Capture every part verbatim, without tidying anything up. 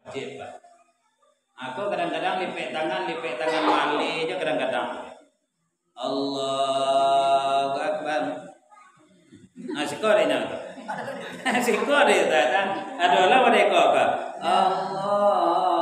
Wajib, Pak. Aku kadang-kadang lipek tangan, lipek tangan maleh je kadang-kadang. Allahu Akbar. Nah, siko dek nyo. Siko dek, tak, tak. Ado lah pada iko, Pak. Allahu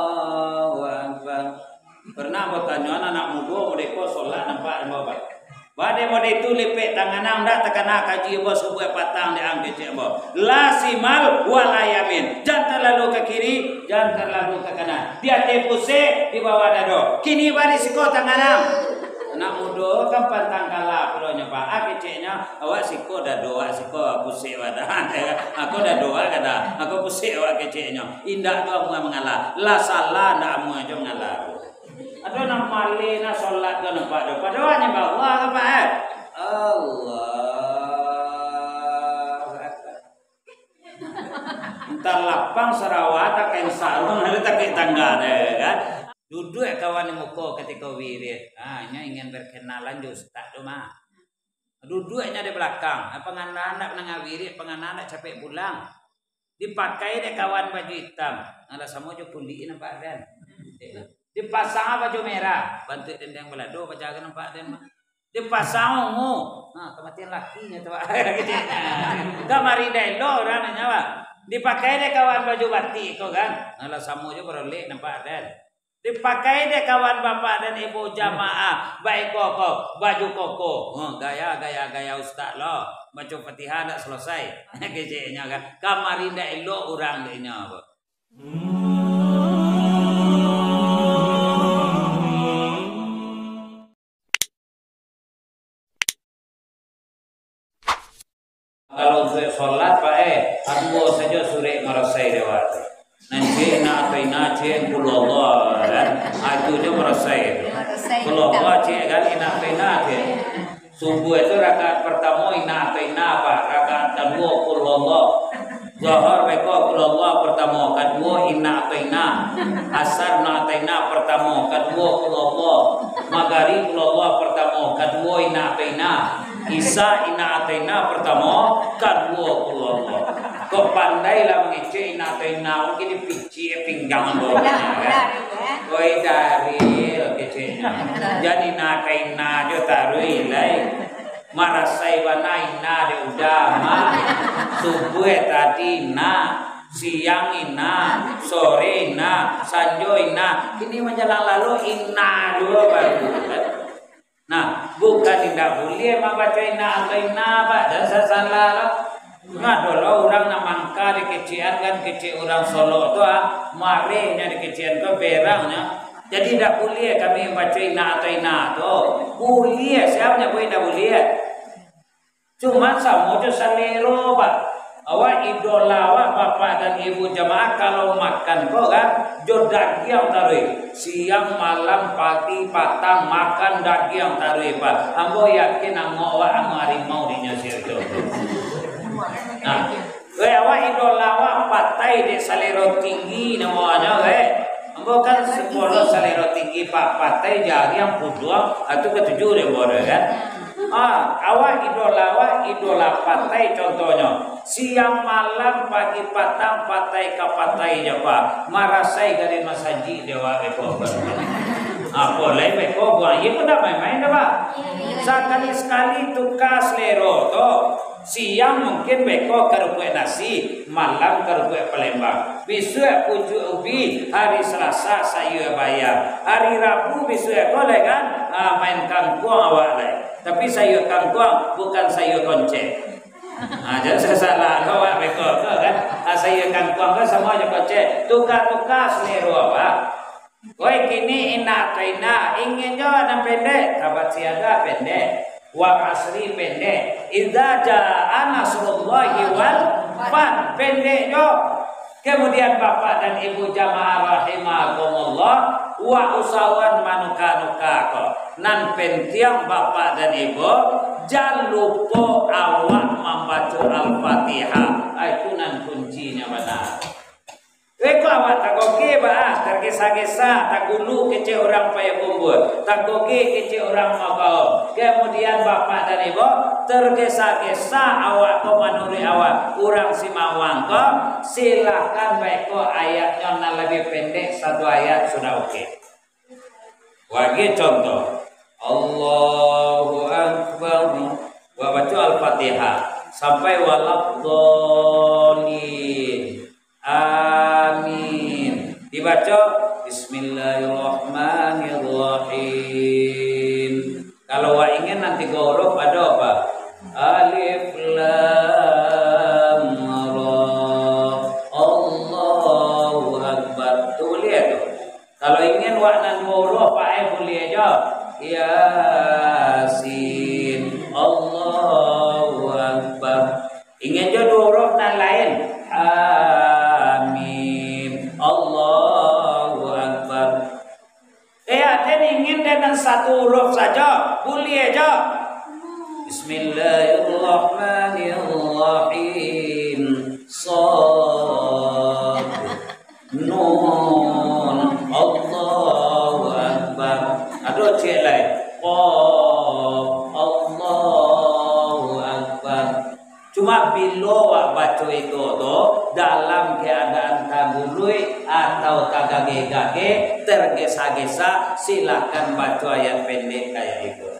Akbar. Pernah batanyo anak mudo, dek ko solat nampak dek ambo, Pak. Badai model itu lipek tangan ang, ndak takana kaji ambo subuah patang dek ang kecek ambo. La simal wala yamin. Jan talalu ka kiri, jan talalu ka kanan. Di ateh pusek, di bawah dado. Kini bari siko tangan ang. Anak mudo kan pantang kalah pulo nyo, Pak. Ah, keceknyo, awak siko dado, awak siko pusek wadah. Aku dado awak kada, aku pusek awak keceknyo. Indak tu amuah mangalah. Lah salah ndak amuah jo mangalah. Ado nan maleh, nan solat tu nampak tu. Pado awak nyambah Allah ka, Pak, eh? Allahu Akbar. Antah lapang sarawa, antah kain sarung, antah takik tangga, kan? Duduak kawan di muko katiko wirid. Ha, inyo ingin berkenalan jo ustaz tu, mah. Duduaknyo di balakang. Pangana ndak nangah wirid, pangana ndak capek pulang. Dipakai dek kawan baju itam, alah samo jo kulik nampak den. Dipasang baju merah, bantuak dendeng balado, paja ka nampak den mah. Dipasang ungu, nah, kamatian lakinyo tu, Pak. Kamari dak elok urang nyo, Pak. Dipakai dek kawan baju batik ko kan, alah samo jo barolek nampak den. Dipakai dek kawan bapak dan ibu jamaah, baik koko, baju koko. Huh, gaya, gaya, gaya ustaz lo. Baco Fatihah ndak selesai. Keceknyo kan. Kamari ndak elok urang dek inyo, Pak. Kalau untuak solat, Pak, eh, ambo sajo surek marasai dek awak tu. Nan ciek Inna A'taina, ciek Qul Huwallah, kan? Ah, itu jo marasai tu. Qul Huwallah ciek kan, Inna A'taina ciek. Subuah tu rakaat partamo Inna A'taina, Pak. Rakaat kaduo Qul Huwallah. Zohor beko Qul Huwallah partamo, kaduo Inna A'taina. Asar Inna A'taina partamo, kaduo Qul Huwallah. Magarib Qul Huwallah partamo, kaduo Inna A'taina. Isa Inna A'taina partamo, kaduo Qul Huwallah. Kok pandai lah mangecek Inna A'taina, mungkin dipicik pinggang ambo. Oi, dari keceknyo. Jadi Inna A'taina jo taruih lai. Marasai bana Inna dek udah mah. Subuah tadi Inna, siang Inna, sore Inna, sanjo Inna. Kini manjalang lalok Inna juo baru. Nah, bukan indak buliah mambaco Inna atau Inna, Pak. Jan sasalah lo. Nah, dulu urang nan mangka dikecekan kan, kecek urang Solok tu, ah, marehnyo dikecekan tu, berangnyo. Jadi, indak buliah kami mambaco Inna atau Inna tu. Buliah, sia manyabuik indak buliah? Cuma samo jo salero, Pak. Awak idola awak, bapak dan ibu jamaah, kalau makan ko kan, jo dagiang taruih. Siang, malam, pagi, patang, makan dagiang taruih, Pak. Ambo yakin angok awak angok harimau dinyo situ. Nah, weh, awak idola awak patai dek salero tinggi namonyo, weh. Ambo kan sekolah salero tinggi, Pak, patai jariang puduang, atu katuju dek ambo tu, kan. Ah, awak idola awak, idola patai contohnyo. Siang malam, pagi patang, patai ka patai jo, Pak. Marasai ka di masajik dek awak beko. Apo lai beko, buang. Iyo pun dak main-main dah, Pak. Sakali-sakali tuka salero tu. Siang mungkin beko karupuak nasi, malam karupuak Palembang. Bisuak pucuak ubi, hari Salasa sayua bayam. Hari Rabu bisuak ko lai kan, ah, main kangkuang awak lai. Tapi sayua kangkuang, bukan sayua koncek. Ah, jan sasalah awak beko ko kan. Ah, sayua kangkuang ko samo jo koncek. Tuka-tuka salero awak. Woi, kini Inna A'taina, ingin jo nan pendek, Tabat Siaga pendek, Wal Asri pendek, Idza Jaa Nasrullahi wal Fath pendek jo. Kemudian bapak dan ibu jamaah rahimakumullah, wak usahawan manuka-nuka ko. Nan penting bapak dan ibu, jan lupo awak mambaco Al-Fatihah. Ah, itu nan kuncinya bana. Weh, kok awak tagoge, Bah? Gesa-gesa, tagulu kecek urang Payakumbuah, tagoge kecek urang Makaum. Kemudian bapak dan ibu, tergesa-gesa awak ko manuruik awak, urang Simawang ko, silahkan baiko ayatnyo nan labiah pendek, satu ayat sudah oke. Bagi contoh, Allahu Akbar. Babaco Al-Fatihah sampai waladhdallin. Amin. Dibaco Bismillahirrahmanirrahim. Kalau wak ingin nan tigo huruf ado apa? Alif Lam Ra. Allahu Akbar. Tu buliah tu. Kalau ingin wak nan duo huruf, Pak, eh, buliah jo. Yasin. Allahu Akbar. Ingin jo duo huruf nan lain. Amin. Allahu Akbar. Eh, aden ingin den nan satu huruf sajo, buliah jo. Bismillahirrahmanirrahim. Sad. Nun. Allahu Akbar. Ado ciek lai. Qaf. Allahu Akbar. Cuma bilo awak baco iko tu dalam keadaan taguluik atau tagageh-gageh, tergesa-gesa, silahkan baco ayat pendek kayak itu.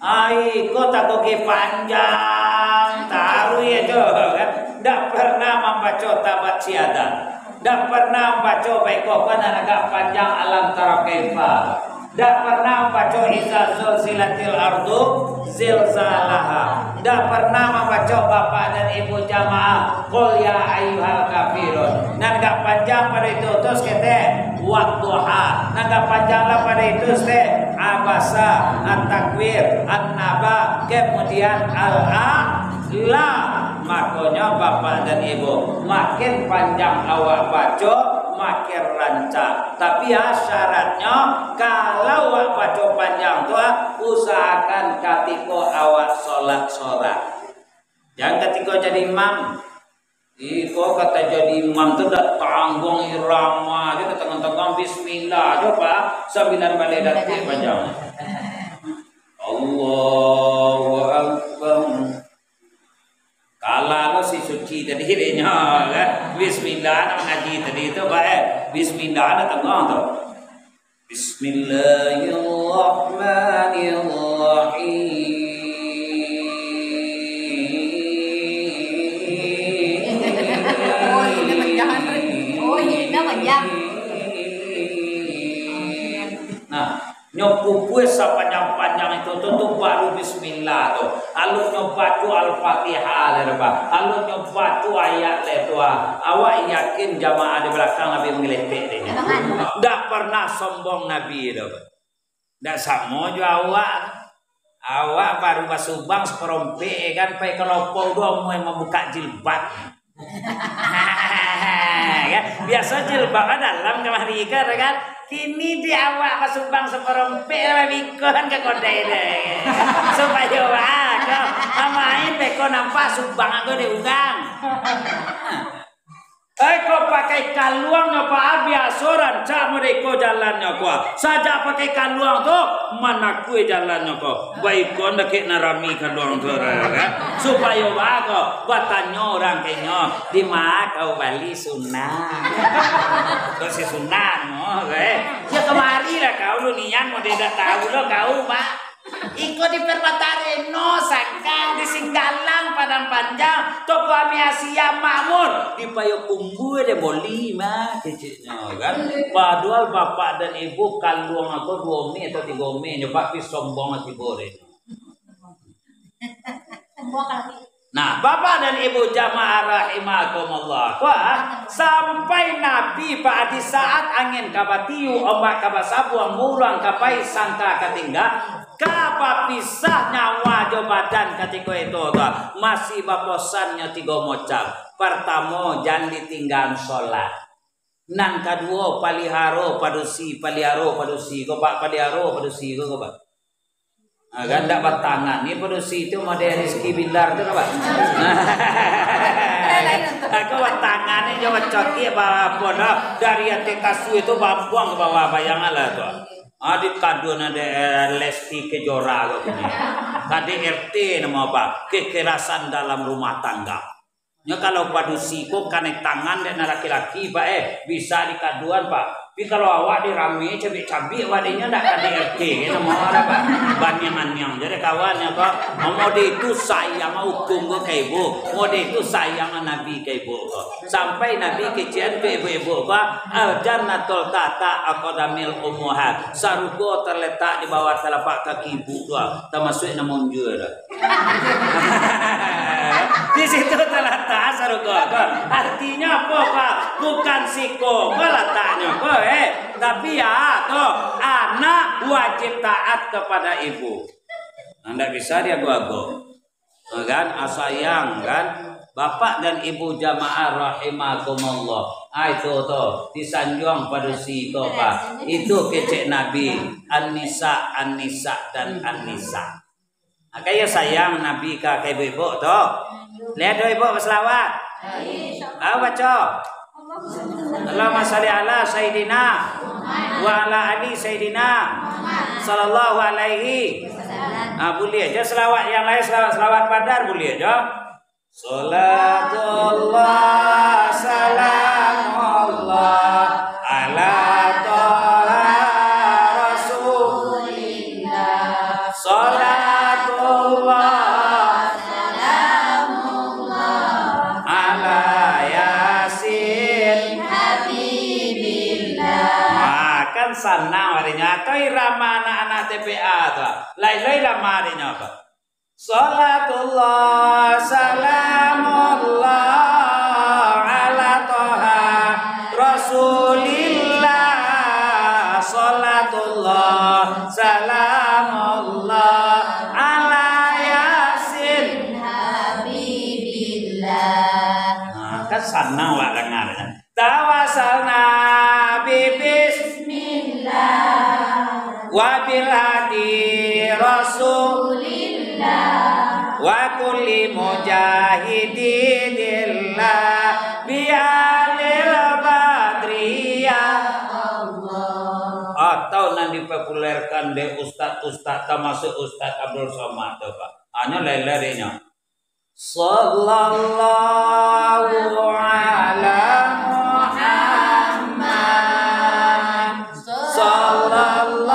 Ai, ko tagoge panjang, taruih ajo, kan? Ndak pernah mambaco tabat siada. Ndak pernah mambaco baiko, kan, agak panjang alam tara kaifa. Ndak pernah mambaco iza zulzilatil ardu zilzalaha. Ndak pernah mambaco bapak dan ibu jamaah, qul ya ayyuhal kafirun. Nan agak panjang pado itu, terus kete, wadduha. Nan agak panjang lah pado itu, ste, abasa, at-takwir, an-naba, kemudian al-a'la. Makonyo, bapak dan ibu, makin panjang awak baco, makin rancak. Tapi, ya, syaratnyo, kalau awak baco panjang tu, ah, usahakan katiko awak sholat sorak. Jan katiko jadi imam. Iko kata jadi imam tu dak tangguang irama aja, dak tangguang-tangguang bismillah aja, Pak. Sambilan baleh datik panjang. Allahu Akbar. Kalah lo si Suci tadi, dia nyo, kan? Bismillah nak mangaji tadi tu, Pak, eh. Bismillah nak tangguang tu. Bismillahirrahmanirrahim. Oh, ini menjangan. Oh, ini menjangan. Nah, nyo pupuih sapanjang-panjang itu tu, tu baru bismillah tu. Alun nyo baco Al-Fatihah lai, Pak. Alun nyo baco ayat lai tu, ah. Awak yakin jamaah di balakang labiah mangeletek dek nyo. Ndak pernah sombong Nabi tu, Pak. Ndak samo jo awak. Awak baru basubang saparompek, kan, pai ka lopau tu amuah mambukak jilbab. Kan? Biaso jilbab dalam kamari kan, kan? Kini di awak basubang saparompek, babiko kan ka kodai tu. Supayo awak tu, main beko nampak subang ko di urang. Eh, ko pakai kaluang nyo, Pak, biaso rancak modeko jalannyo ko. Sajak pakai kaluang tu, manakui jalannyo ko. Baikon dakek nan rami kaluang tu, kan? Supayo baa ko, batanyo urang ka inyo, "Di ma kau bali sunat?" Ko si sunat mo, eh. Ya, kamari lah kau lu nian, mo dia dak tahu lo kau, Pak. Iko di Permata Reno, Sangkang, di Singgalang, Padang Panjang, toko Ami Asia Makmur, di Payokumbuah deh boli mah, keceknyo, kan? Padual bapak dan ibu kaluang ko duo meh atau tigo meh, nyo, tapi sombong tibo deh. Nah, bapak dan ibu jamaah rahimakumullah. Wah, sampai Nabi, Pak, di saat angin ka batiup, ombak ka basabuang, buruang ka pai, sangka ka tingga, ka bapisah nyawa jo badan katiko itu tu, masih baposannyo tigo mocam. Partamo, jan ditinggaan solat. Nan kaduo, paliharo padusi, paliharo padusi ko, Pak, paliharo padusi ko, Pak. Ha, kan, ndak batangani padusi tu, model Rizky Bilar tu, Pak. Aku batangan ni, jo bacokiak, ba-, apo dah, dari ateh kasua tu bambuang ka bawah, bayanganlah tu. Ah, dikaduan ado, eh, Lesti Kejora ko kini. K D R T namo apa? Kekerasan dalam rumah tangga. Nyo kalau padusi ko kanai tangan dek nan laki-laki, Pak, eh, bisa dikaduan, Pak. Tapi kalau awak dek rami, cabiak-cabiak awak dek nyo, ndak K D R T, kan, namo awak dah, Pak. Baniang-aniang jadi kawan nyo ko. Mode tu sayang ukung ko ka ibu. Mode tu sayang Nabi ka ibu ko. Sampai Nabi kecekan ka ibu-ibu ko, "Al jannatul tahta aqdamil ummahat." Sarugo terletak di bawah telapak kaki ibu tu, tamasuak nan maunjua tu. Di situ talatak sarugo ko. Artinyo apo, Pak? Bukan siko ko lataknyo ko, eh. Tapi ya, tu, anak wajib taat kepada ibu. Nah, ndak bisa diago-ago. Nah, kan? Ah, sayang, kan? Bapak dan ibu jamaah rahimakumullah. Ah, itu tu, disanjuang padusi ko, Pak. Itu kecek Nabi. An-Nisa, An-Nisa, dan An-Nisa. Mako, iyo sayang Nabi ka, ka ibu-ibu tu. Lai ado ibu basalawat? Ayo baco. Allahumma shalli ala Sayyidina wa ala ali Sayyidina sallallahu alaihi. Ah, buliah jo salawat yang lain, salawat, salawat Badar buliah jo. Salatullah, salamullah, ala Toha Rasulillah. Salatullah, salamullah, ala Yasin Habibillah. Ah, kan sanang arinyo. Atau irama anak-anak T P A tu. Lai-lai irama arinyo apa? Salatullah, salamullah, ala Toha Rasulillah. Salatullah, salamullah, ala Yasin Habibillah. Nah, kan sanang awak danga, kan? Tawassalna bi bismillah, wa bil hadi Rasulillah, wa kulli mujahidin lillah, bi alil badri ya Allah. Atau nan dipopulerkan dek ustaz-ustaz, tamasuak Ustaz Abdul Somad tu, Pak. Hanyo lai-lai arinyo. Sallallahu ala Muhammad. Sallallahu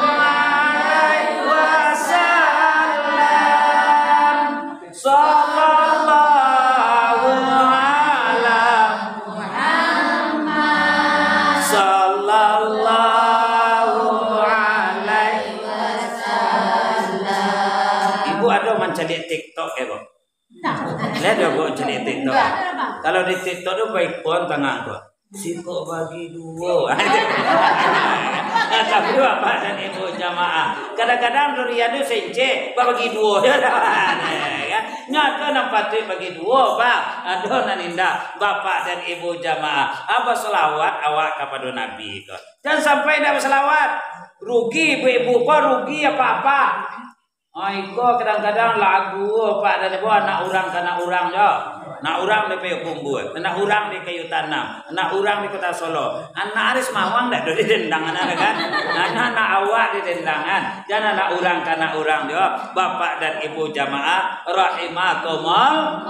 alaihi wasallam. Sallallahu ala Muhammad. Sallallahu alaihi wasallam. Ibu ado mancaliak TikTok, eh, Bu? Indak. Lai ado, Bu, mancaliak TikTok? Indak. Kalau di TikTok tu, baik pun tangan tu. Siko bagi duo. Tapi Bapak dan Ibu jamaah, kadang-kadang durian tu sencek, babagi duo. Kan? Nyo ado nan patuik bagi duo, Pak. Ado nan indak. Bapak dan Ibu jamaah, ah, basalawat awak kapado Nabi ko. Jan sampai indak basalawat. Rugi ibu-ibu ko, rugi apa-apa. Ah, iko kadang-kadang lagu, Pak, dari bawah, anak urang ka anak urang jo. Anak urang di Payakumbuah, anak urang di Kayu Tanam, anak urang di Kota Solo. Anak Aris Mawang dak ado di dendangan, kan? Anak, anak awak di dendangan. Jan anak urang ka anak urang jo. Bapak dan Ibu jamaah rahimakumullah.